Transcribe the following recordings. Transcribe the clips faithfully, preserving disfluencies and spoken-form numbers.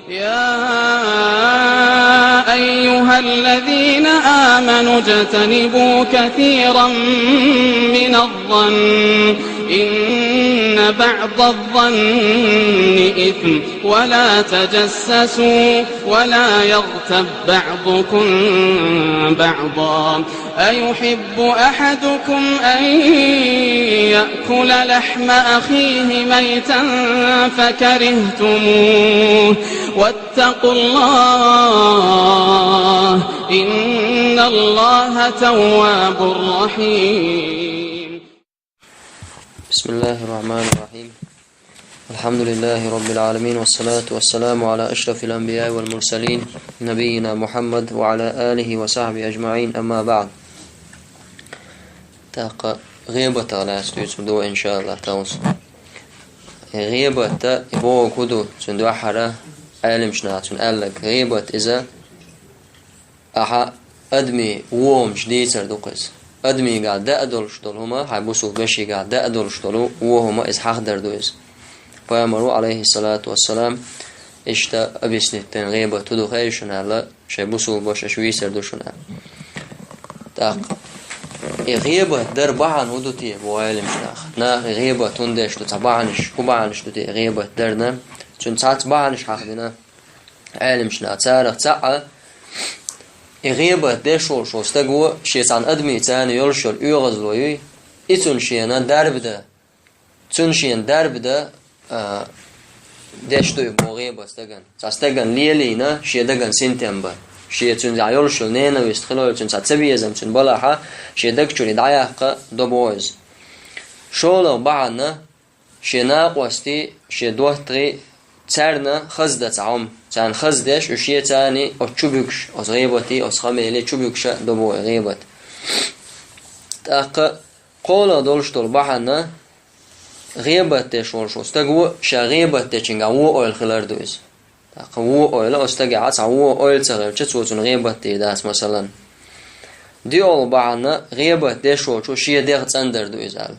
يا أيها الذين آمنوا اجتنبوا كثيرا من الظن إن بعض الظن إثم ولا تجسسوا ولا يغتب بعضكم بعضا أيحب أحدكم أن يأكل لحم أخيه ميتا فكرهتموه واتقوا الله إن الله تواب رحيم. بسم الله الرحمن الرحيم. الحمد لله رب العالمين، والصلاة والسلام على أشرف الأنبياء والمرسلين، نبينا محمد وعلى آله وصحبه أجمعين، أما بعد. ТӀаккха гӀийбатах лаьцна дуьйцур ду, иншааллахӀ, тахана. ГӀийбат, и бохург хӀун ду, цуьнан дуьхьара Ӏеламнаха цунах аьлларг. ГӀийбат иза ахьа адамийн вон хӀуманаш дийцар ду-кх иза. Адамийгахь даа долуш долу хӀума, хьайн бусулба вешийгахь даа долуш долу вон хӀума, иза хьахадар ду иза. Пайхамаро, Ӏалайхиссалату вассалам, иштта объяснить дина гӀийбат хӀун ду хаьий шуна аьлла, шайн бусулба ваша аша вийцар ду шуна аьлла. ТӀаккха и гӀийбат дар бахьана хӀун ду те, боху Ӏеламнаха? Наха и гӀийбат хӀунда деш ду, цхьа бахьанаш, хӀун бахьанаш ду те и гӀийбат дарна? Цуьнан цхьацца бахьанаш хьахдина Ӏеламнаха. Царах цхьаъ, и гӀийбат деш волуш волу стаго шен цхьана адамийн царна йолуш йолу оьгӀазло юй, и цунна шена дарба дан, цунна шена дарба дан, а, деш ду и боху гӀийбат стагана. Цхьа стагана лелийна, шен дагана синтем бан. Шен цуьнца йолуш йолу ненависть хилой, цуьнан цхьа цабезам, цуьнан балахь, шен даг чуьра и дӀаяккха до боху иза. ШолгӀа бахьана, шен накъостий, шен доттагӀий, царна хаза дан цхьа хӀума. Царна хаза деш, уьш шен царний оцу чу буьгуш, оцу гӀийбатий, оцу хамелий чу буьгуша до боху и гӀийбат. ТӀаккха кхоалгӀа долуш долу бахьана, гӀийбат деш волуш волу стаго ша гӀийбат дечуьнгахь вон ойла хилар ду иза. ТӀаккха вон ойла, оцу стагехь цхьа вон ойла ца хилча, цо цунна гӀийбат дийр дац, масалан. ДоьалгӀа бахьана, гӀийбат деш волчо шен дегӀ цӀандар ду иза аьлла.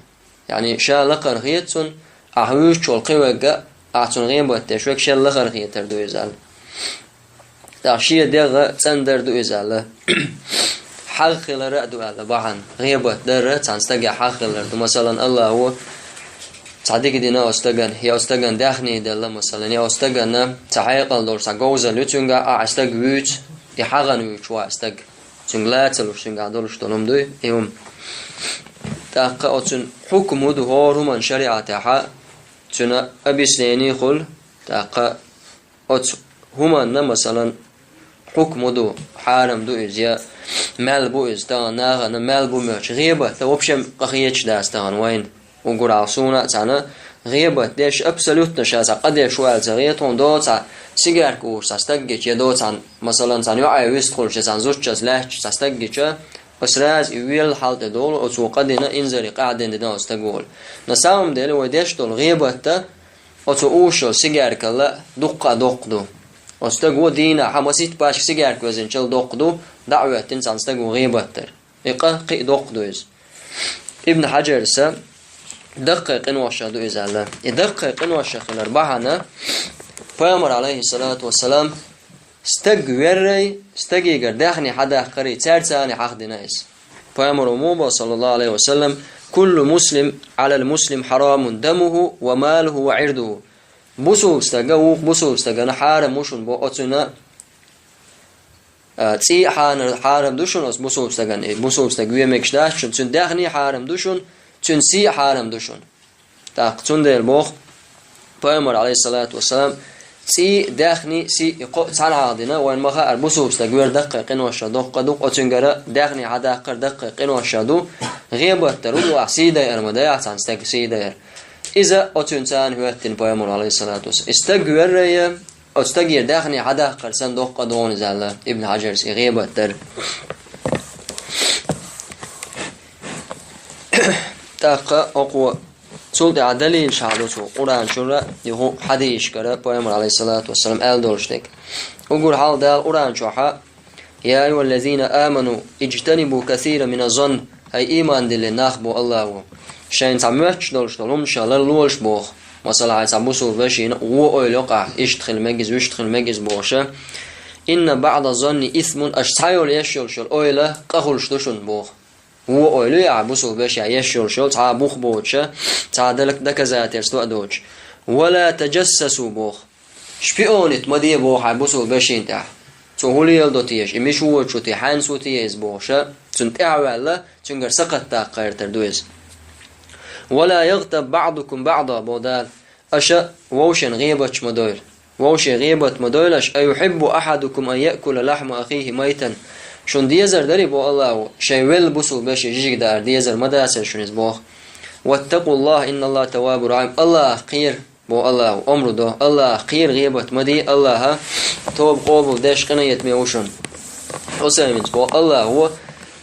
Яъни, ша лакхара хета цунна, ахь вуьйцучул кхин верг а, ахь цунна гӀийбат деш верг шел лахара хетар ду иза аьлла. ТӀаккха шен дегӀ цӀандар ду иза аьлла. ХьагӀ хилар а ду аьлла бахьана. ГӀийбат дар цхьана стагехь хьагӀ хилар ду. Масалан, АллахӀа цхьа дика дина оцу стагана, я оцу стагана даьхни делла, масалан, я оцу стагана цхьа хьекъал долуш цхьа говзалла ю цуьнгахь, ахь и стаг вуьйцу, и хьагӀана вуьйцуш ву и стаг. Цуьнга ла ца луш, цуьнгахь долуш долу хӀума дуй, и хӀума. ТӀаккха оцуьнан хьукма хӀун ду хӀора хӀуманан шариӀатехь, цуьнан объяснение хуьлу, тӀаккха оцу хӀуманна, масалан, хьукма хӀун ду, хьарам ду иза, я мел бу иза, тахана нахана мел бу моьттуш, гӀийбат дан вообще къа хеташ дац тахана вайна. Уггар хьалха суна а цхьаьна гӀийбат деш, абсолютно ша цхьа къа деш ву аьлла ца хета хьуна, до цхьа сигарка уьйш цхьа стаг гича, я до цхьана, масалан, цхьана йоӀе вистхуьлуш, я цхьана зудчуьнца лаьтташ цхьа стаг гича, аса сразу и велла хьал тӀе долу, оцо къа дина, инзаре къа дина оцу стаго. На самом деле вай деш долу гӀийбат дан оцо уьйш йолу сигаркалла дуккха а доккха ду. Оцу стаго дийнахь масийтта пачка сигарка везначул доккха ду, дӀа а хӀоьттина цхьана стаго гӀийбат дар. И къа кхин а доккха ду иза. Ибн Хьаджарса даккхий къиношах ду иза аьлла. И даккхий къиношах хилар бахьана, Пайхамар, Ӏалайхиссалату вассалам, стаг веррий, стагигара даьхни хьадаккхарий, цаьрца а хьахдина иза. Пайхамаро муха боху, саллаллаху Ӏалайхи ва саллам: «Куллу муслим Ӏалал муслим хьарамун дамуху ва малуху ва Ӏирдуху». Бусулба стага вукху бусулба стагана хьарам ву шуна боху, оцуьнан а, цӀий а хьанар-, хьарам ду шуна оцу бусулба стагана. И бусулба стаг вен мегаш дац шуна, цуьнан даьхни а хьарам ду шуна, цуьнан сий а хьарам ду шуна. ТӀаккха цундела боху Пайхамар, Ӏалайхиссалату вассалам, цӀий, даьхни, сий, и кхоъ цхьаьна хьахдина, вайна ма хаара, бусулба стаг вер даккхий къиношах доккха ду-кх, оцуьнгара даьхни хьадаккхар даккхий къиношах ду, гӀийбат дар хӀун ду ахь, сий дайар ма дай ахь цхьана стага, сий дайар. Иза оцуьнца а хӀоьттина Пайхамаро, Ӏалайхиссалату вассалам. И стаг веррий, оцу стагера даьхни хьадаккхар санна доккха а ду хьуна иза аьлла, Ибн Хьаджарс и гӀийбат дар. ТӀаккха хӀокхо цул тӀаьхьа далилаш хьахьа ду цо Къуръан чуьра, юха хьадисашкара Пайхамар, Ӏалайхиссалату вассалам, аьлла долуш дерг. Уггар хьалха Дала Къуръан чохьа: «Я айюхаллазина аману, иджтанибу касиран мина ззанн», хӀай ийман диллина нах, боху АллахӀо, шайна цхьа моьттуш долуш долу хӀуманашах ларлолаш боху. Масала, хьайн цхьа бусулба вешийна вон ойла йо ахь, иштта хила мега иза, вуьшта хила мега иза бохуш. «Инна баъда занни исмун», аша цхьа йолу еш йолуш йолу ойла къа хуьлуш ду шуна боху. Вон ойла ю ахь бусулба вешех еш йолуш йолу, цхьа а бух боцуша, цхьа а далак доказательство а доцуш. «Ва ла таджассасу», боху. Шпионить ма де боху хьайн бусулба вешина тӀехь. Цо хӀун леладо теша, и миша вочу те, хьаьнца ву те иза бохуша, цунна тӀаьхьаваьлла, цуьнгара сакхатдаккха гӀертар ду иза. «Ва ла ягътаб баъдукум баъда», бо Дала. Аша вовшен гӀебаташ ма дойла. Вовшен гӀебат ма дойла аша. «Аюхиббу ахьадукум ан яъкула лахьма ахихи майтан». Шуна дезар дарий, бо Аллахо, шайн велла бусулба вешин жижиг даар дезар ма дацара шуна иза боху. «Ваттакъуллахь, инналлахь таввабур рахьим». Аллахах кхера, бо Аллахо, омру до. Аллахах кхера, гӀебат ма де, Аллахьа тоба къобал деш къинхетаме ву шуна. Усайминс бо Аллахо,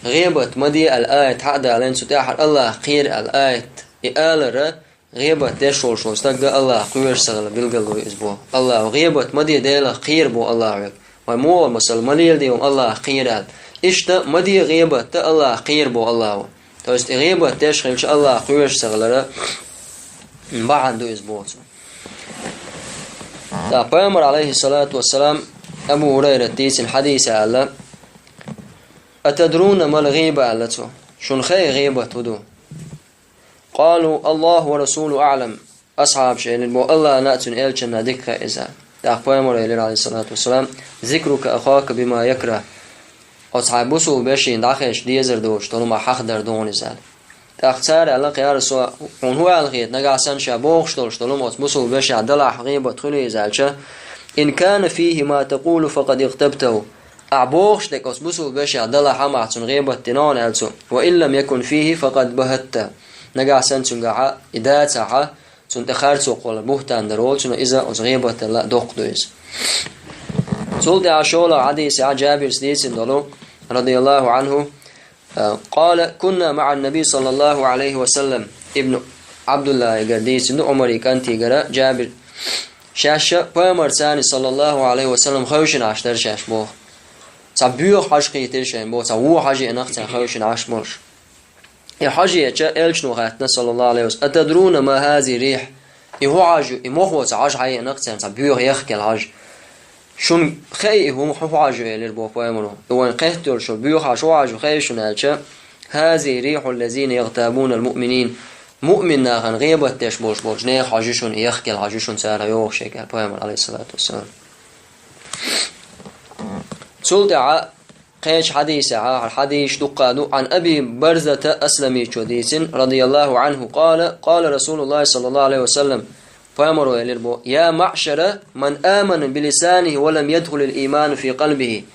гӀебат ма де аьлла аят хьа а далийна цу тӀехь, Аллахах кхера аьлла аят. И алара, гӀебат деш волуш волу стагга Аллахах кхоьруш ца хила билгало ю иза бо. Аллахо, гӀебат ма де, Делах кхера бо Аллахо. Вай муха, масала, ма леладе хӀума Аллахах кхера аьлла. Иштта ма де гӀебат Аллахах кхера бо Аллахо. То есть и гӀебат деш хилча Аллахах кхоьруш ца хилара бахьана ду иза боху цо. ТӀаккха Пайхамар, алейхиссалату вассалам, Абу Хурайрат дийцина хьадийса аьлла: «Атадруна мал гӀиба?» аьлла цо. Шуна хаьий гӀебат хӀун ду? «Къалу: Аллаху ва расулу аълам». Асхьабаша элира бо: «Аллахьна а, цуьнан элчанна а дика хаьа иза». ТӀаккха Пайхамаро элира, алейхиссалату вассалам: «Зикрука ахака бима якрахь». Оцу хьайн бусулба вешина дӀахезча дезар доцуш долу хӀума хьахадар ду хьуна иза аьлла. ТӀаккха цара аьлла: «Я Расулаллах, хьуна хӀун аьлла хета, нагахь санна ша бохуш долуш долу хӀума оцу бусулба вешехь далахь гӀийбат хуьлий иза?» аьлча: «Ин кана фихи ма такъулу, факъад игътабтаху». Ахь бохуш дерг оцу бусулба вешехь далахь хӀума, ахь цунна гӀийбат дина хьуна аьлла цо. «Ва ин лам якун фихи, факъад багьаттаху». Нагахь санна цуьнгахь и дацахь, цунна тӀе харцо кхоллар бухӀтан дар волчунна иза оцу гӀийбаталла доккха ду иза. Цул тӀаьхьа шолгӀа хьадисехь Джабирс дийцина долу, радияллаху Ӏанху, къала: «Кунна маӀан-набий, саллаллаху Ӏалайхи ва саллам», Ибн Ӏабдуллахьигара дийцина ду, Ӏумаран кӀантигара, Джабир. Шаьш Пайхамарца, саллаллаху Ӏалайхи ва саллам, хевшина Ӏаш дара шаьш боху. Цхьа боьха хьожа кхийтира шайна боху, цхьа вон хьожа еана царна хевшина Ӏаш болуш. И хьожа еча, элчано хаьттина, саллаллаху Ӏалайхи ва саллам: «Атадруна ма хазихи рихь?» И хӀун хьожа ю, и мохо цхьа хьожа хьаеана царна, цхьа боьха яхкел хьожа. «Шуна хаьий и хӀума хӀун хьожа ю?» элира боху Пайхамаро. «И вайн кхетта йолуш йолу боьха хьожа хӀун хьожа ю хаьий шуна?» аьлча: «Хазихи рихьул лазина ягътабуна ал-муъминин». Муъмин нахана гӀийбат деш болуш болчу нехан хьожа ю шуна, и яхкел хьожа ю шуна цара йохуш, аьлла Пайхамаро, алейхиссалату вассалам. Цул тӀаьхьа кхечу хьадисехь, хӀара хьадисаш дуккха ду, Ӏан Аби Барзата Асламичо дийцина, радияллаху Ӏанху, къала, къала Расулуллахи, саллаллаху Ӏалайхи ва саллам, Пайхамаро элира боху: «Я маъшара ман амана би лисанихи ва лам ядхулил ийману фи къалбихи,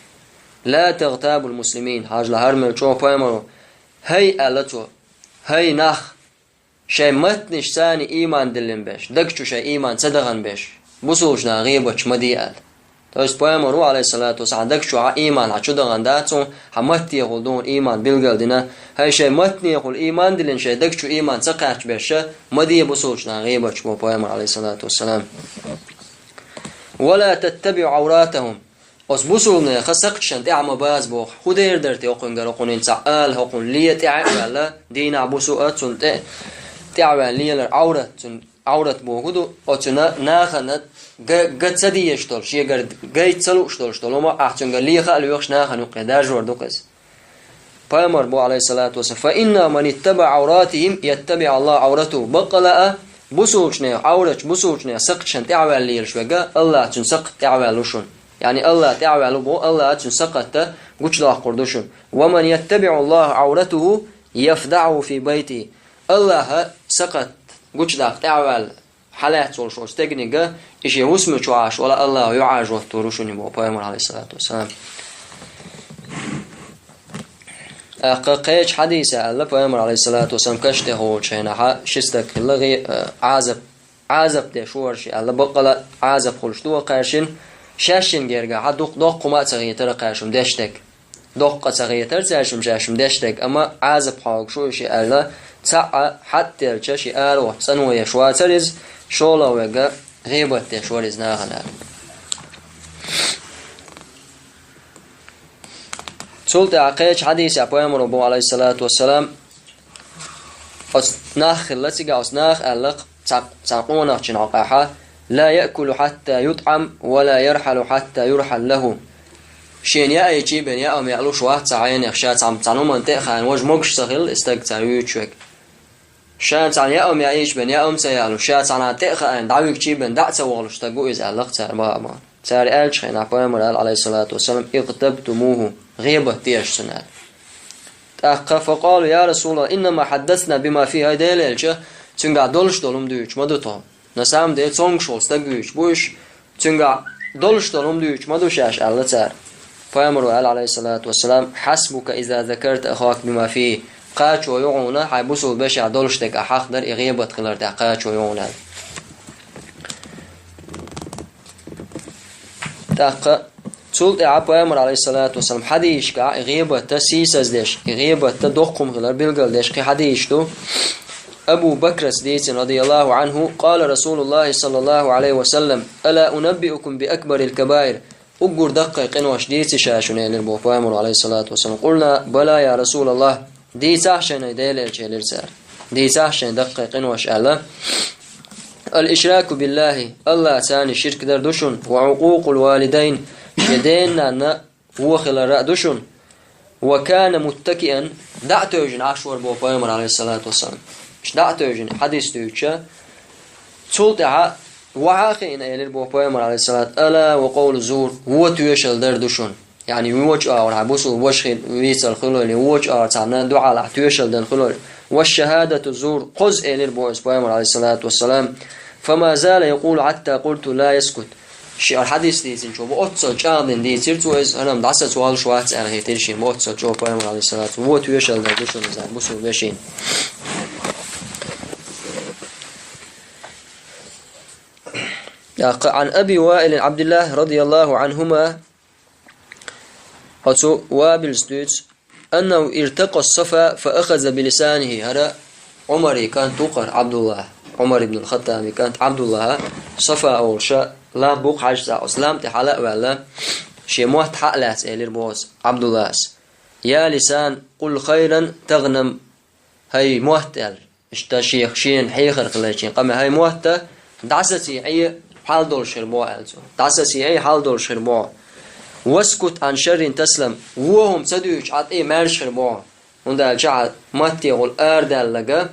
ла тагътабул муслимин». Хьажал, хӀара мел чӀогӀа Пайхамаро: «ХӀай», аьлла цо, «хӀай нах, шайн маттанашца ийман диллина беш, даг чу шайн ийман ца дахана беш, бусулбачу наха гӀийбаташ ма де», аьлла. То есть Пайхамаро, алейхиссалату вассалам, даг чу хьан ийман хьан чу дахана дац хьуна, хьан маттехула ду хьуна ийман билгал дина. ХӀай шайн маттанехула ийман диллина, шайн даг чу ийман ца кхаьчча беш, ма де бусулбачу наха гӀийбаташ, боху Пайхамаро, алейхиссалату вассалам. «Ва ла таттабиъу Ӏауратахум». Оцу бусулбанехан сакхташна тӀаьхьа ма база боху. ХӀун дер дара те хӀокхуьнгара, хӀокхуьнан цхьа ала, хӀокхуьнан ле тӀаьхьа а ваьлла, дийнахь, бусу а, цунна тӀе, тӀаьхьа ваьлла лелар Ӏаврат, цуьнан Ӏаврат боху ду, оцуьнан нахана га, га ца дезаш долу, шегара гайта ца лууш долуш долу хӀума, ахь цуьнгара леха а лоьхуш нахана юккъе даржор ду-кх иза. Пайхамар боху, алейхиссалату вассалам: «Фа инна ман иттабаъа Ӏауратихим, иттабаъа Аллаху Ӏауратаху». Баккъала а, бусулбачу нехан Ӏавраташ, бусулбачу нехан сакхташна тӀаьхьаваьлла лелаш верг, Аллах цуьнан сакхт тӀаьхьаваьлла ву шуна. Яъни Аллах тӀаьхьаваьлла ву боху, Аллах цуьнан сакхт гучудоккхур ду шуна. «Ва ман яттабиъ Аллаха Ӏауратаху, яфдахьаху фи байтихи». Аллаха сакхт гучудаккха тӀаьхьаваьлла хьалаьцна волуш волчу стегниг, и шен хӀусаме чу Ӏаш вала Аллаха юьхьӀаьржа оттор ву шуна боху Пайхамар, алейхиссалату вассалам. ТӀаккха кхечу хьадисехь аьлла Пайхамар, алейхиссалату вассалам, каш тӀехволучу хенахь ши стаг хилла гӀе-, э, Ӏазап, Ӏазап деш вара ши аьлла, баккъала а Ӏазап хуьлуш ду вакхаьршина, шаьшшинна гергахь дукха доккха хӀума а ца хетара кхаьршина деш дерг. Доккха ца хетара цаьршимма шаьшшимма деш дерг, амма Ӏазап хьоьгуш ву и ши аьлла, цхьаъ хьатӀаделча ши арахӀотта цӀанван еш вацара иза, шолгӀа верг гӀийбат деш вара иза нахана аьлла. Цул тӀаьхьа кхечу хьадисехь Пайхамаро боху, алейхиссалату вассалам, оцу нах хилла цигахь, оцу наха аьлла-кх: цхьа, цхьа къонахчун хьокъехьа: «لا يأكل حتى يطعم ولا يرحل حتى يرحل له». Шена яа йича бен яа хӀума яалуш вац цхьа хьенех, ша цхьа, цхьа хӀуманна тӀе а хаийна, важа могаш ца хилла и стаг, цхьа вуьйцуш верг. Ша цхьа яа хӀума яа йича бен яа хӀума ца яалуш, ша цхьанна тӀе а хаийна, дӀавигча бен дӀа а ца вохалуш стаг ву иза, аьлла цара бакъ бакъ. Цара аьллача хенахь Пайхамара аьлла, Ӏалайхиссалату вассалам: «اغتبتموه», гӀийбат де аша цунна, аьлла. ТӀаккха: «فقالوا يا رسول الله إنما حدثنا بما فيه», хӀай Делан элча, цуьнгахь долуш долу хӀума дуьйцуш ма ду тхо. На самом деле, цомгуш волу стаг вуьйцуш бу уьш, цуьнгахь долуш долу хӀума дуьйцуш ма ду шаьш, аьлла цара. Пайхамара аьлла, Ӏалайхиссалату вассалам: «حسبك إذا ذكرت أخاك بما فيه». Кхачо ю хьуна, хьайн бусулба вешех долуш дерг ахь хьахадар и гӀийбат хилар тӀехь кхачо ю хьуна, аьлла. ТӀаккха цул тӀаьхьа Пайхамара, Ӏалайхиссалату вассалам, хьадисашкахь и гӀийбатта сийсаздеш, и гӀийбатта доккха хӀума хилар билгалдеш кхин хьадисаш ду. Абу Бакрас дийцина, радияллаху Ӏанху: «قال رسول الله صلى الله عليه وسلم: ألا أنبئكم بأكبر الكبائر؟» Уггар даккхий къинош дийций ша шуна, элира боху Пайхамара, Ӏалайхиссалату вассалам. «قلنا: بلى يا رسول الله». Дийцахь шайна, Делан элча, элира цара. Дийцахь шайна даккхий къинош аьлла. «الإشراك بالله», АллахӀаца ширк дар ду шуна, «وعقوق الوالدين», шен ден-нанна вон хилар а ду шуна. «وكان متكئا», дӀа а тевжина Ӏаш вара боху Пайхамара, Ӏалайхиссалату вассалам. Иштта дӀа а тевжина хьадис дуьйцуш, цул тӀаьхьа вахьа а хиъна, элира боху Пайхамара, Ӏалайхиссалату: «ألا وقول الزور», вон тоьшалла дар ду шуна. Яъни вочу агӀор хьан бусулба ваша хи-, вийцар хуьлийла, вочу агӀор цхьанна дуьхьал ахь тоьшалла дан хуьлийла. «والشهادة الزور», кхозза элира боху иза Пайхамара, Ӏалайхиссалату вассалам. «فما زال يقول حتى قلت: لا يسكت». Ши хьадис дийцинчо бу оццул чӀагӀдина дийцира цо иза, хӀара-м дӀасаца воллуш вац аьлла хетира шен, бу оццул чӀогӀа Пайхамара, Ӏалайхиссалату, вон тоьшалла дар ду шуна иза бусулба вешин. ТӀаккха: «عن أبي وائل عبد الله رضي الله عنهما», оцу Ваилс дуьйцу, «أنه ارتقى الصفا فأخذ بلسانه», хӀара Ӏумаран кӀант ву-кх хӀара Ӏабдуллахь, Ӏумар ибн ал-Хаттабан кӀант Ӏабдуллахь, Сафа олуш лам бу-кх хьаьжцӀа, оцу лам тӀе хьала а ваьлла, шен мотт хьа а лаьцна элира боху Ӏабдуллахьас: «يا لسان، قل خيرا تغنم». ХӀай мотт аьлла, иштта шех-, шена хьехар хиларчийн къамел: «ХӀай мотт, дӀасаций Ӏе, хьал долуш хир боху», аьлла цо. «ДӀасаций Ӏе, хьал долуш хир боху». «واسكت عن شر تسلم», вон хӀума ца дуьйцуш Ӏа тӀе маьрша хир боху. ХӀунда аьлча хьан маттехула арадаьлларг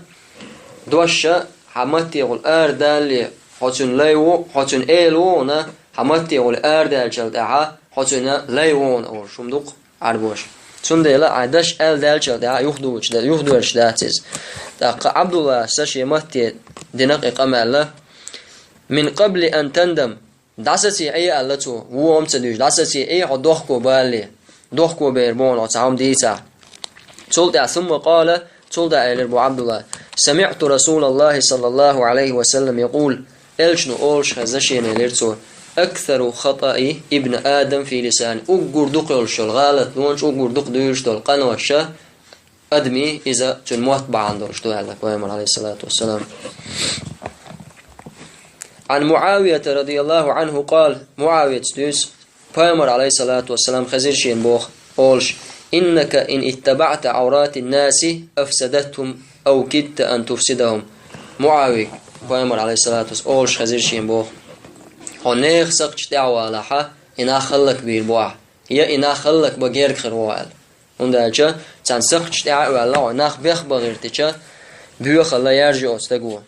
дош, хьан маттехула арадалале, хьо цуьнан лай ву, хьо цуьнан эла ву хьуна, хьан маттехула арадаьллачул тӀаьхьа, хьо цуьнан лай ву хьуна олуш хӀума ду-кх Ӏарбоша. Цундела хьайн дош арадаьллачул тӀаьхьа юхадоьдуш дац иза. ТӀаккха Ӏабдуллахьас шен матте дина-кх и къамел: «من قبل أن تندم». ДӀасаций Ӏе, аьлла цо, вон хӀума ца дуьйцуш, дӀасаций Ӏе, хьо дохко балале, дохко бер бу хьуна хьо цхьа хӀума дийцахь. Цул тӀаьхьа, ثم قال, цул тӀаьхьа элира боху Ӏабдуллахьа: «سمعت رسول الله صلى الله عليه وسلم يقول», элчано олуш хезна шена, элира цо: «أكثر خطأ ابن آدم في لسانه», уггар дукха йолуш йолу гӀалат лонаш, уггар дукха дуьйлуш долу къинош адамийн, иза цуьнан мотт бахьана долуш ду, аьлла Пайхамара, Ӏалайхиссалату вассалам. عن معاوية رضي الله عنه قال, МуӀавияс дуьйцу, Пайхамара, Ӏалайхиссалату вассалам, хезира шена боху, олуш: «إنك إن اتبعت عورات الناس أفسدتهم أو كدت أن تفسدهم». МуӀавига Пайхамара, Ӏалайхиссалату вассалам, олуш хезира шена боху: «Хьо нехан сакхташ тӀаьхьа валахь, и нах хӀаллакбийр бу ахь, я и нах хӀаллакбан герга хир ву», аьлла. ХӀунда аьлча царна сакхташ тӀаьхьа а ваьлла, хьо нах бехбан гӀиртича, боьхалла яржа оцу стаго.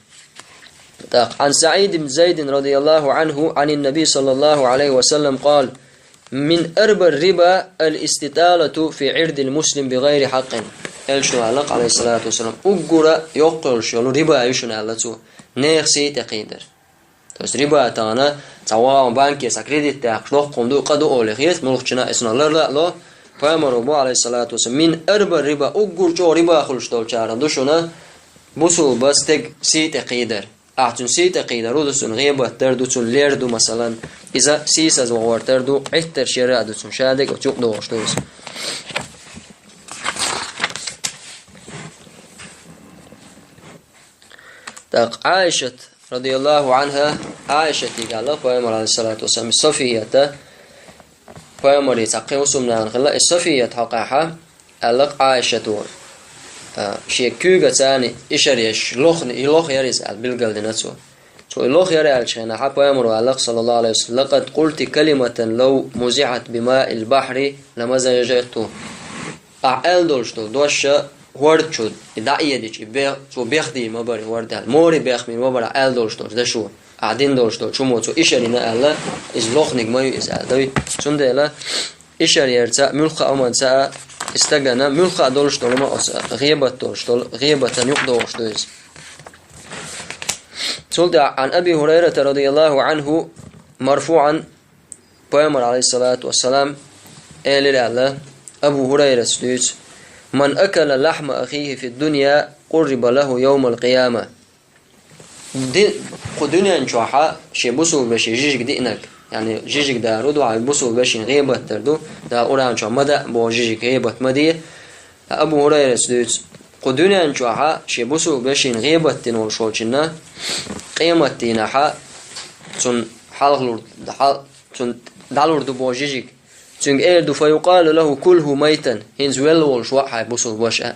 ТӀаккха: «عن سعيد بن زيد رضي الله عنه عن النبي صلى الله عليه وسلم قال: من أربى الربا الاستطالة في عرض المسلم بغير حق». Элчано аьлла-кх, Ӏалайхиссалату вассалам, уггара йоккха йолуш йолу риба ю шуна, аьлла цо, нехан сий тӀе кхийдар. То есть риба тахана, цхьа вагӀан банке цхьа кредит даьккхаш, доккха хӀума ду, къа ду олий хета, муьлххачунна а и цунах ларла а ло, Пайхамаро боху, Ӏалайхиссалату вассалам, «من أربى الربا», уггар чӀогӀа риба хуьлуш долчарах ду шуна бусулба стеган сий тӀе кхийдар. Ахь цуьнан сий тӀе кхийдар ду, цуьнан гӀийбат дар ду, цуьнан лер ду, масалан, иза сийсаз вахар ду, Ӏиттарш яра а ду цуьнан, шадерг оцу юкъа догӀуш ду иза. ТӀаккха Ӏайшат, радияллаху Ӏанха, Ӏайшатига аьлла Пайхамара, Ӏалайхиссалату вассалам, Софията, Пайхамаран цхьа кхин хӀусамнана хилла, и Софията хьокъехьа аьлла-кх Ӏайшато: а, шен куьйга царна ишар еш, лохна, и лоха яр иза аьлла билгалдина цо. Цо и лоха яр аьллачу хенахь пайхамаро аьлла, саллаллаху алейхи ва саллям: «Лакъад къулти калиматан лав музихьат бимаил бахьри ламазажатту». Ахь аьлла долуш долу дош хӀорда чу и дӀаэдича, и бех-, цо бехдийр ма бара хӀорда аьлла. Море бехмийр ма бара ахь аьлла долуш долчу дашо. Ахь дина долуш долчу хӀумо цо ишар йина аьлла, иза лохниг ма ю иза аьлла. Дуй? Цундела ишар ярца а, муьлхха а хӀуманца а, и стагана муьлхха а долуш долу ма оцу гӀебат долуш долу, гӀебатан юкъадогӀуш ду иза. Цул тӀаьхьа, Ан Аби Хурайрата радияллаху анху марфуан, пайхамар, алейхиссалату вассалам, элира аьлла, Абу Хурайрас дуьйцу: «Ман акала лахьма ахихи фи дунья, къурриба лаху йовмал къияма». Ди-, кху дуьнен чохьа шен бусулба вешин жижиг диънарг, яъни жижиг дару ду, хьайн бусулба вешин гӀебат дар ду, Дала Къуръан чохь ма даа боху жижиг гӀебат ма де. Абу Хурайрас дуьйцу, кху дуьнен чохьа шен бусулба вешин гӀебат дина волуш волчунна, къематдийнахьа цунна хьалхалур, хьал-, цунна дӀалур ду боху жижиг. Цуьнга эр ду: «Фа юкъалу лаху кулху майтан», хӀинца велла волуш ваъ хьайн бусулба ваша аьлла.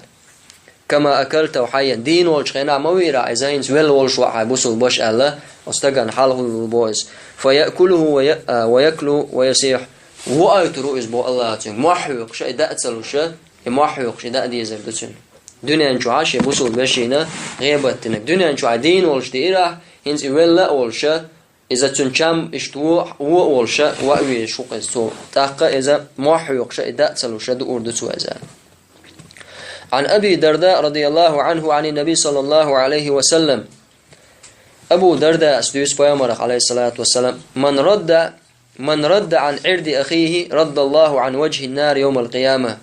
«Кама акалтаху хьайян», дийна волчу хенахь ма вийра иза, хӀинца велла волуш ваъ хьайн бусулба ваша аьлла, оцу стагана хьалхалур бу иза. «Фа яъкулуху ва я-, а, ва яклу ва ясихь». Вуайтур ву иза боху Аллаха цуьнга. Мохь хьоькхуша, и даа ца луша, и мохь хьоькхуш, и даа дезар ду цуьнан. Дуьнен чохьа шен бусулба вешина гӀебат динарг. Дуьнен чохьа дийна волуш диира, хӀинца и велла а волуша, иза цуьнан чам иштта вон, вон а волуша, ваъ везаш ву-кх иза цо. ТӀаккха иза мохь хьоькхуша, и даа ца луша дуур ду цо иза. Ан Аби Дарда радияллаху анху ан Наби саллаллаху алейхи ва саллам. Абу Дардас дуьйцу пайхамарах, алейхиссалату вассалам: «Ман радда, ман радда ан ирди ахихи, раддаллаху ан ваджхи нар йовмал къияма».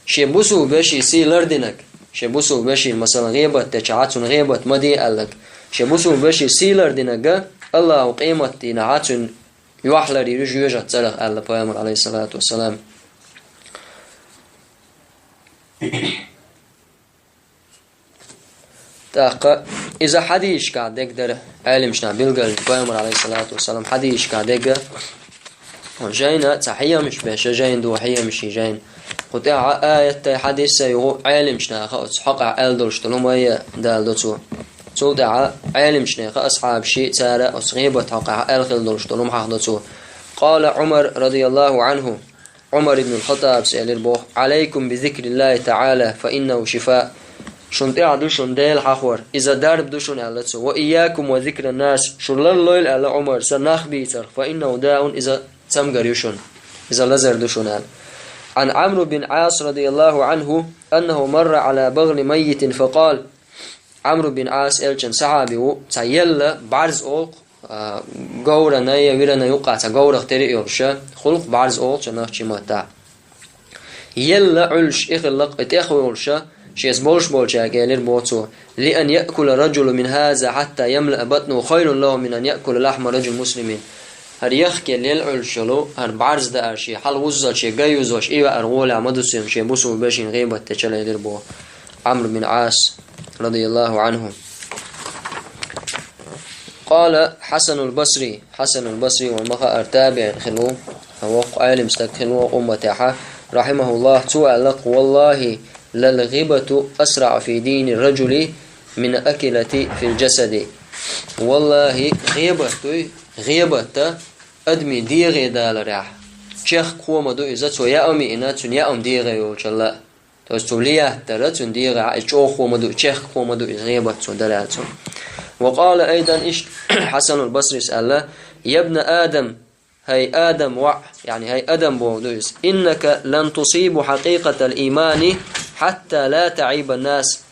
Шен бусулба вешин сий лардинарг, шен бусулба вешин, масалан, гӀебат дечахьа, цунна гӀебат ма де аьлларг, шен бусулба вешин сий лардинарг Аллаха къематдийнахьа цуьнан юьхь ларйийр ю жоьжахати цӀарах аьлла пайхамар, алейхиссалату вассалам. ТӀаккха иза хьадисашкахь дерг дара, Ӏеламчу наха билгалдина, пайхамар, алейхиссалату вассалам, хьадисашкахь дерг а. Жайна цхьа хьемаш беш, жайна ду хьемаш, жайна. Кху тӀехь а аяттай хьадисай ву Ӏеламчу наха оцу хьокъехь аьлла долуш долу хӀума а даладо цо. Цул тӀаьхьа Ӏеламчу нехан асхьабаший цара оцу гӀебат хьокъехь аьлла хилла долуш долу хӀума хьахадо цо. Къала Ӏумар радияллаху анху. Ӏумар ибн ал-ХаттӀабас элира боху: «Ӏалайкум би зикриллахи таӀала, фа иннаху шифа». Шуна тӀехь ду шуна Дела хьахор, иза дарба ду шуна, аьлла цо. «Ва ийякум ва зикра нас», шу ларлойла, аьлла Ӏумарса, нах бийцарх, «фа иннаху даун», иза цамгар ю шуна, иза лазар ду шуна, аьлла. Ан Ӏамру бин Ӏас радияллаху анху, аннаху марра Ӏала багъли маййитин, фа къал. Ӏамру бин Ӏас элчан сахьаби ву, цхьа елла бӀарз олу, а, говрана я вирана юккъа цхьа говрах тери а йолуша, хӀуллакх бӀарз олу цунах чиматта. Елла Ӏуьллуш и хиллакх и тӀехволуша, шеца болуш болчаьрга элира боху цо: «Ли ан яъкула раджулу мин хаза хьатта ямлаа батнаху хайрун лаху мин ан яъкула лахьма раджул муслимин». ХӀара яхкелла елла Ӏуьллуш йолу, хӀара бӀарз даар шен хьала вуззалче гай юзош и веар гӀолехь ма ду цуьнан шен бусулба вешин гӀебат дечу элира боху Ӏамру бин Ӏас, радияллаху анху. Къала Хьасанул Басри, Хьасанул Басри ван ма хаара табиӀин хилла ву, воккха Ӏелим стаг хилла ву умматехьа, рахьимахуллах, цо аьлла-кх: «Валлахи, лал гъибату асраӀу фи дини раджули мин акилати фил джасади». Валлахи, гӀебат дуй, гӀебатта адамийн дегӀе даларехь чехка хӀума ду иза, цо яа ма йиъна, цуьнан яа ма дегӀе йолчалла. То есть цо лият дара цуьнан дегӀехь, и чӀогӀа хӀума ду, чехка хӀума ду иза гӀебат цо дара аьлла цо. Ва къала айдан, иштта Хьасанул Басрис аьлла: «Ябна Адам, хӀай Адам воӀ, яъни хӀай Адам боху ду иза, иннака лан тусибу хьакъикъатал иймани хьатта ла таӀиба нас».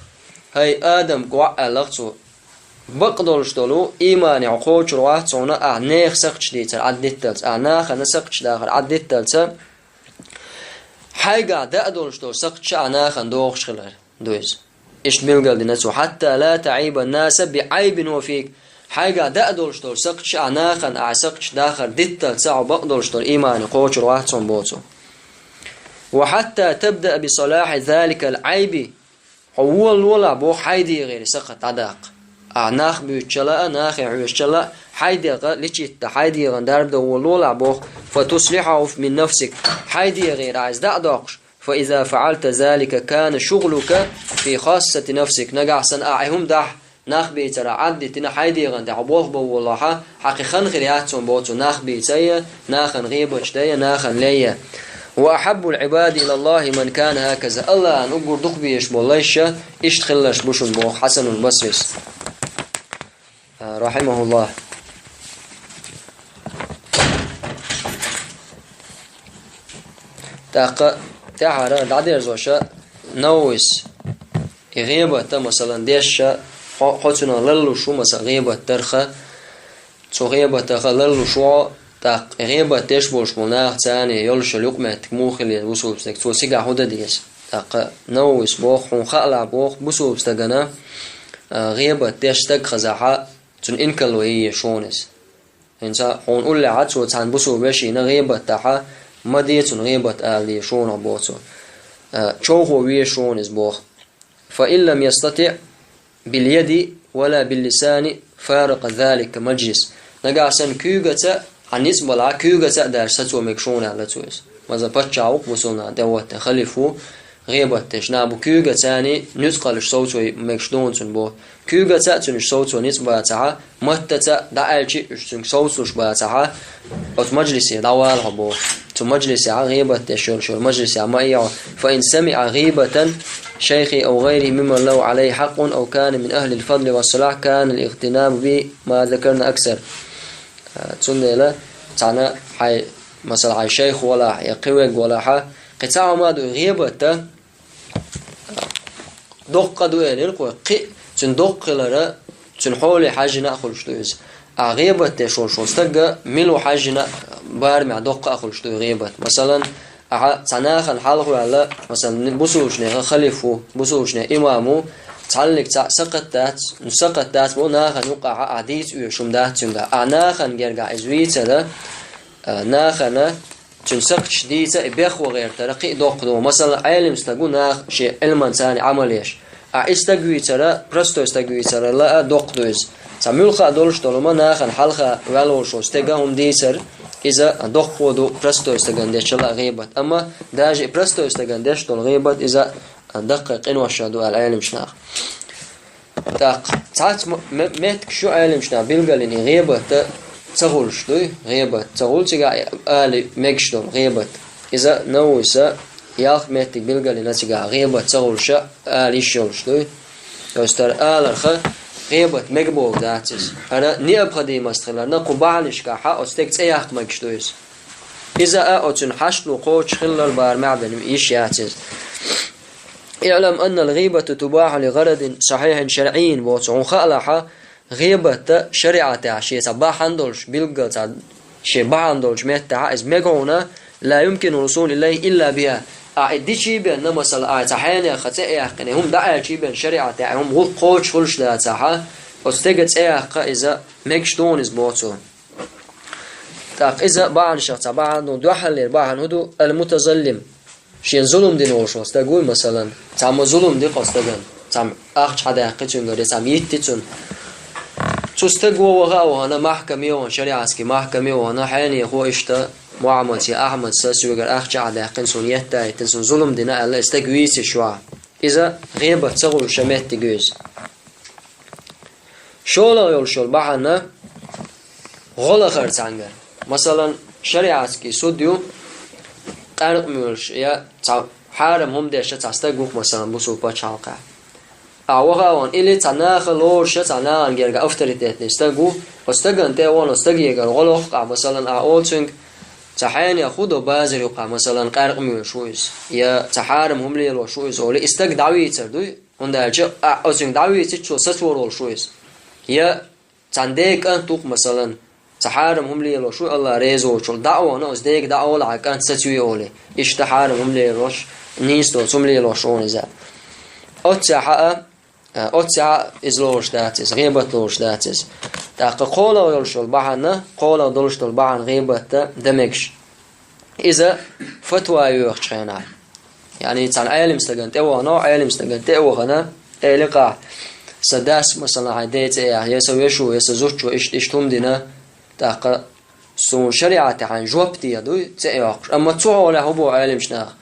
ХӀай Адам воӀ, аьлла-кх цо, бакъдолуш долу иймане хьо кхочур вац хьуна ахь нехан сакхташ дийцар Ӏаддитталца, ахь нахана сакхташ дахар Ӏаддитталца, хьайгахь даа долуш долу сакхташ а нахана дохуш хилар ду иза. Иштта билгалдина цо: «Хьатта ла таӀиба наса би Ӏайбин хува фик». Хьайгахь даа долуш долу сакхташ а нахана ахь сакхташ дахар дитталца хьо бакъдолуш долу иймане кхочур вац хьуна боху цо. «Ва хьатта табдаа би салахьи заликал Ӏайби». Хьо волалолахь боху хьайн дегӀера сакхат дӀадаккха. Ахь нах буьйцучалла а, нахе хьоьжучалла а, хьайн дегӀ лечить дан, хьайн дегӀан дарба дан волалолахь боху, «фа туслихьаху мин нафсик». Хьайн дегӀера ахь иза дӀа а доккхуш, فإذا فعلت ذلك كان شغلك في خاصة نفسك. Нагахь санна ахь и хӀума дахь, нах бийцар Ӏаддитина хьай дегӀан тӀехь болх бан волахь, хьан кхин хан хир яц цунна боху цу нах бийцай, нахана гӀебаташ дай, нахана лей. وأحب العباد إلى الله من كان هكذا. АллахӀана уггар дукха безаш болу лайш иштта хилларш бу шуна боху Хьасанул Басрис, а, рахьимахуллахӀ. ТӀаккха тӀаьхьара дӀадерзоша Нававис и гӀебатта, масалан, дешша, хьо, хьо цунах ларлуш ву, масалан, гӀебат дарха, цу гӀебатаха ларлуш ву хьо, тӀаккха гӀебат деш болуш болу нах царна йолуш йолу юкъаметтиг муха хила еза бусулба стаг, цо цигахь хӀун дан деза? ТӀаккха Нававис боху, хьуна хаалахь боху, бусулба стагана, а, гӀебат деш стаг хазахь, цунна инкарло йе еза шуна иза. ХӀинца хьуна уллехь цо цхьана бусулба вешина гӀебат дахь, ма де цунна гӀебат ала деза шуна боху цо. А, човхо веза шуна иза боху. فإن لم يستطع باليد ولا باللسان فارق ذلك المجلس. Нагахь санна куьйгаца а, хьан ницкъ балахь, куьйгаца а даьлча сацо мегаш ву аьлла цо иза. Маза паччахь ву-кх мусулнан тӀе ватта, халифа ву, гӀебат деш нах бу, куьйгаца а ницкъ кхаллаш совцо мегаш ду хьуна цунна боху. Куьйгаца а цуьнан совцо ницкъ бацахь, маттаца а дӀааьлча а уьш цуьнга совцалуш бацахь, оцу мажлисе дӀавала хьо боху. Цу мажлисехь, гӀебат деш йолчу мажлисехь ма ийхьо. فإن سمع غيبة شيخه أو غيره ممن له عليه حق أو كان من أهل الفضل والصلاح كان الاغتنام بما ذكرنا أكثر. Цундела цхьана хьайн, масала, хьайн шайх валахь я кхин верг валахь, кхин цхьа хӀума ду гӀебатта, доккха ду элира кхо, кхин цуьнан доккха хилара, цуьнан хьоле хьаьжжина а хуьлуш ду иза. Ахьа гӀебат деш волуш волу стага мила ву хьаьжжина а, барамехь доккха а хуьлуш ду и гӀебат. Масалан, ахьа цхьа нахана хьалха ваьлла, масалан, бусулбанехан халифа ву, бусулбанехан имам ву, цхьаллиг цхьаъ сакхат дац, ну, сакхат дац боху, нахана юкъахь ахьа дийца оьшуш хӀума дац цуьнгахь. Ахьа нахана гергахь иза вийцара, а, нахана цуьнан сакхташ дийца и бехван гӀертара кхин а доккха ду. Масала, Ӏелам стаг ву, наха шен Ӏилманца Ӏамал еш. Ахьа и стаг вийцара, простой стаг вийцарал а доккха ду иза. Цхьа муьлхха а долуш долу хӀума нахана хьалха ваьлла волчу стеган хӀума дийцар, иза доккха ду простой стагана дечул а гӀебат. Амма даже и простой стагана деш долу гӀебат, иза даккхий къинош ду аьлла Ӏеламчу наха. ТӀаккха цхьацца м-, м-, меттигаш ю Ӏеламчу наха билгалйина и гӀебат ца хуьлуш дуй, гӀебат ца хуьлу цигахь и ала мегаш долу гӀебат. Иза Нававис ялх меттиг билгалйина цигахь, гӀебат ца хуьлуш а ала йиш йолуш дуй. То есть тара аларха гӀебат мега бохург дац иза. ХӀара необходимость хиларна, кху бахьанашкахь оцу стеган цӀе яккха мегаш ду иза. Иза а оцуьнан хьаштало кхочуш хилар барамехь бен йиш яц иза. اعلم أن الغيبة تباح لغرض صحيح شرعي, боху цо, хьуна хаалахь, гӀебат шариӀатехь шен цхьа бахьана долуш, билггал цхьа шен бахьана долчу меттехь иза мега хьуна, لا يمكن الوصول إليه إلا بها. Ахьа и дичий бен, масала, ахьа цхьа хьенехан цӀе а яьккхина, хӀума дӀааьлчий бен шариӀатехь, хӀума гӀуллакх кхочуш хуьлуш дацахь, оцу стеган цӀе яккха иза мегаш ду хьуна иза, боху цо. ТӀаккха иза бахьанашах цхьа бахьана ду, дуьххьарлера бахьана хӀун ду, المتظلم. Шена зулам дина волуш волу стаг вуй, масалан, цхьамма зулам ди кху стагана, цхьамма ахча хьадаьккхи цуьнгара, я цхьамма йитти цунна. Цу стага ваха а вахана, махкаме а вахана, шариатский махкаме а вахана, хьенехо иштта Мухьаммадс я Ахьмадс соьгара ахча а хьадаьккхина, суна етта а йиттина, суна зулам дина аьлла, и стаг вийцийша вахь. Иза гӀебат ца хуьлуш а меттиг ю иза. ШолгӀа йолуш йолу бахьана гӀо лахар цхьаьнгара. Масалан, шариатский суд ю, къаьркъа моьлуш я цхьа хьарам хӀума деш цхьа стаг ву-кх, масалан, бусулба пачхьалкхехь. Ахьа ваха а вахана, или цхьа наха лоруш я, цхьа нахана гергахь авторитетный стаг ву, оцу стагана тӀе а вахана, оцу стагегара гӀо лоху-кх ахьа, масалан, ахьа олу цуьнга, цхьа хьенех хӀун до базар юкъахь, масалан, къаьркъа моьлуш ву иза, я цхьа хьарам хӀума лелош ву иза олий, и стаг дӀавийцар дуй? ХӀунда аьлча а, оцуьнга дӀавийцича, цо сацор волуш ву иза. Я цхьана дега кӀант ву-кх, масалан, цхьа хьарам хӀума лелош ву, АллахӀ реза воцург, дӀа а вахана, оцу дега дӀа а олу, хьан кӀант сацаве олий. Иштта хьарам хӀума лелош, нийса доцу хӀума лелош ву иза. Оццехь а, а, оццехь а иза лоруш дац иза, гӀебат лоруш дац иза. ТӀаккха кхолагӀа йолуш йолу бахьана, кхолагӀа долуш долу бахьана гӀебатта дан мегаш. Иза фатва йоьхучу хенахь. Яъни, цхьана Ӏелам стагана тӀе вахана, Ӏелам стагана тӀе а вахана, элира-кх ахь, сан дас, масалан, хьайн ден цӀе яьккхина, я сан вешо, я сан зудчо иштта, иштта хӀума дина, тӀаккха суна шариӀатехь хьайна жоп де дуй, цӀе а йоккхуш. Амма цу хьолехь хӀун боху Ӏеламчу наха?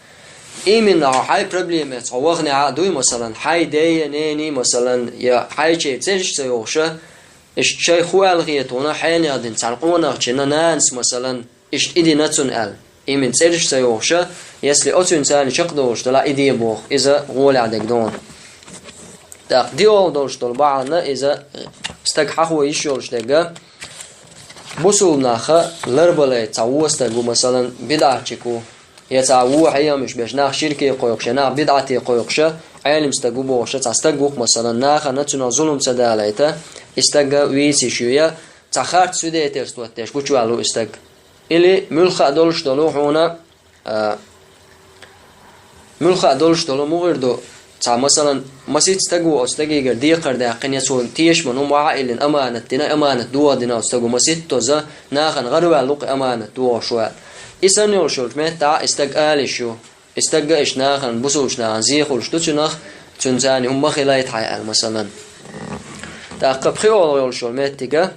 Именно хьо хьай проблемаца хьо вахнехьа а дуй, масалан, хьай дей, ненай, масалан, я хьайчай цӀераш ца йохуша, иштта шайх хӀу аьлла хетона, хьенех дина цхьана къонахчина нанас, масалан, иштта и дина цунна аьлла. Именно цӀераш ца йохуша, если оцуьнан царна чекхдолуш дала и де боху, иза гӀолехь дерг дона. ТӀаккха диъолгӀа долуш долу бахьана иза стаг хьахо йиш йолуш дерга, бусулба наха ларбалай цхьа вон стаг ву, масалан, бидӀатчик ву, я цхьа вон хьеямаш беш, нах ширке кхойкхуша, нах бидӀате кхойкхуша, Ӏелим стаг ву бохуша, цхьа стаг ву-кх, масалан, нахана цунах зулам ца далайта, и стагга вийца йиш ю, я цхьа харц свидетельство деш гучуваьлла ву и стаг. Или муьлхха а долуш долу хьуна, а, муьлхха а долуш долу мугӀир ду, цхьа, масалан, масийтта стаг ву оцу стагигара декхар даьккхина, я цо тешаман хӀума вахьа а иллина, аманат дина, аманат дохадина оцу стагу маситтаза, нахана гӀараваьлла ву-кх и аманат дохуш ваьлла. И санна йолуш йолчу меттахь и стаг ала йиш ю. И стагга иштта нахана, бусулбачу нахана зехалуш ду цуьнах, цуьнан царна хӀума ма хилайта хьайн аьлла, масалан. ТӀаккха пхиолгӀа йолуш йолу меттига,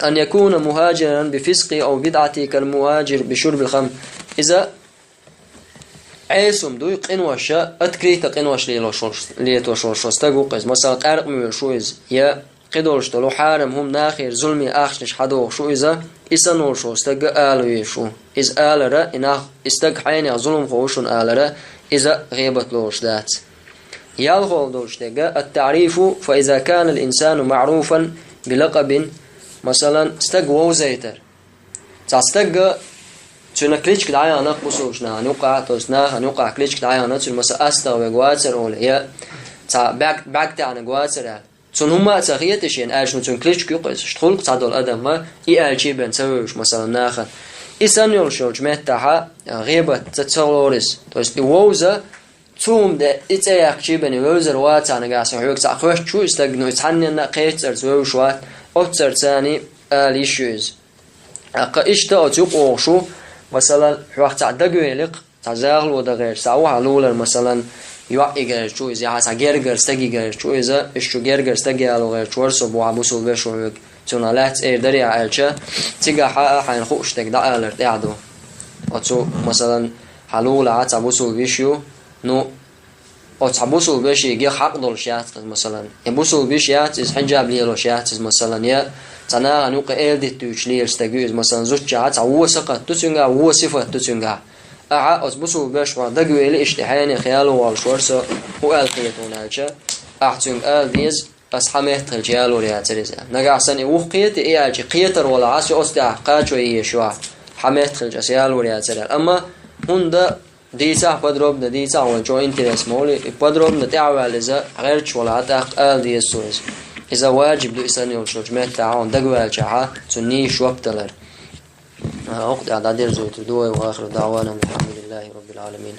أن يكون مهاجرا بفسق أو بدعة كالمهاجر بشرب الخمر. Иза Ӏесум дуй, къиноша, открыто къинош лелош волуш, летош волуш стаг ву-кх иза. Масалан, къаьркъа муьйлуш ву иза, я кхидолуш долу хьарам хӀума, нахера зуламе ахчанаш хьадохуш ву иза, и санна волуш волу стагга ала везаш ву. Иза алара, и нах, и стаг хьенех зуламхо ву шуна алара, иза гӀебат лоруш дац. ЯлхолгӀа долуш дерга, التعريف، فإذا كان الإنسان معروفا بلقب، масалан, стаг вовзайтар. Цхьа стагга цуьнан кличка дӀаяхна-кх бусулбачу нахана юкъахь, то есть нахана юкъахь кличка дӀаяхна, цуьнан, масалан, астагӀа верг вацара олий, я цхьа бӀаьрг, бӀаьрг таьӀнарг вацара аьлла. Цунна хӀумма а ца хета шена, аьлча, ну, цуьнан кличка ю-кх иза. Иштта хуьлу-кх цхьадолу адам ма и аьллачий бен ца вевзаш, масалан, нахана. И санна йолуш йолчу меттахьа гӀебат ца, ца лору иза. То есть и вовза, цу хӀума де, и цӀе яьккхачий бен и вевзар вацахь, нагахь санна хьоьга цхьаъ хоьттуш ву и стаг, ну, и цхьанненна а кхечу цӀарца вевзаш вац, оццу цӀарца царний ала йиш ю иза. ТӀаккха иштта оцу юкъа вогӀуш ву, масалан, хьох цхьаъ дагавели-кх, цхьа захало дан гӀерташ цхьаъ ву хьан лулара, масалан, йоӀ йигар чу иза, я хьан цхьа гергара стаг йигар чу иза, иштта шу гергара стаг яло гӀерташ вара со бу хьан бусулба вешо хьоьга, цунах лаьцна эр дарий ахь аьлча, цигахь хьан а хьайна хууш дерг дӀаалар тӀехь ду. Оцу, масалан, хьан лулахь цхьа бусулба йиш ю, ну, оцу хьан бусулба вешига хьакъ долуш яц иза, масалан. Я бусулба йиш яц иза, хьиджаб лелош яц иза, масалан. Я цхьа нахана юкъа эладиттуьйтуш лела стаг ю иза, масалан, зудчехь цхьа вон сакхат ду цуьнгахь, вон сифат ду цуьнгахь. Ахьа оцу бусулба вешех дагавели, иштта хьенех яло волуш вара со, хӀу аьлла хета хьуна аьлча, ахь цуьнга ала деза, ас хьан метта хилча ялор яцара иза. Нагахь санна и вухкхета, и аьлча, кхетар валахь, ас оцу тӀехь кхачо езаш ю ахь, хьан метта хилча ас ялор яцара аьлла. Амма хӀунда дийцахь, подробно дийцахь, вайн чӀогӀа интерес ма хуьлу, и подробно тӀаьхьаваьлла иза гӀерташ валахь, тӀаккха ала деза цо иза. Иза ваджиб ду и санна йолуш йолчу меттехь хьуна дагаваьллачахьа, цунна нийса жоп далар. ХӀокху тӀехь дӀадерзуьйтур ду вай, وآخر دعوانا أن الحمد لله رب العالمين.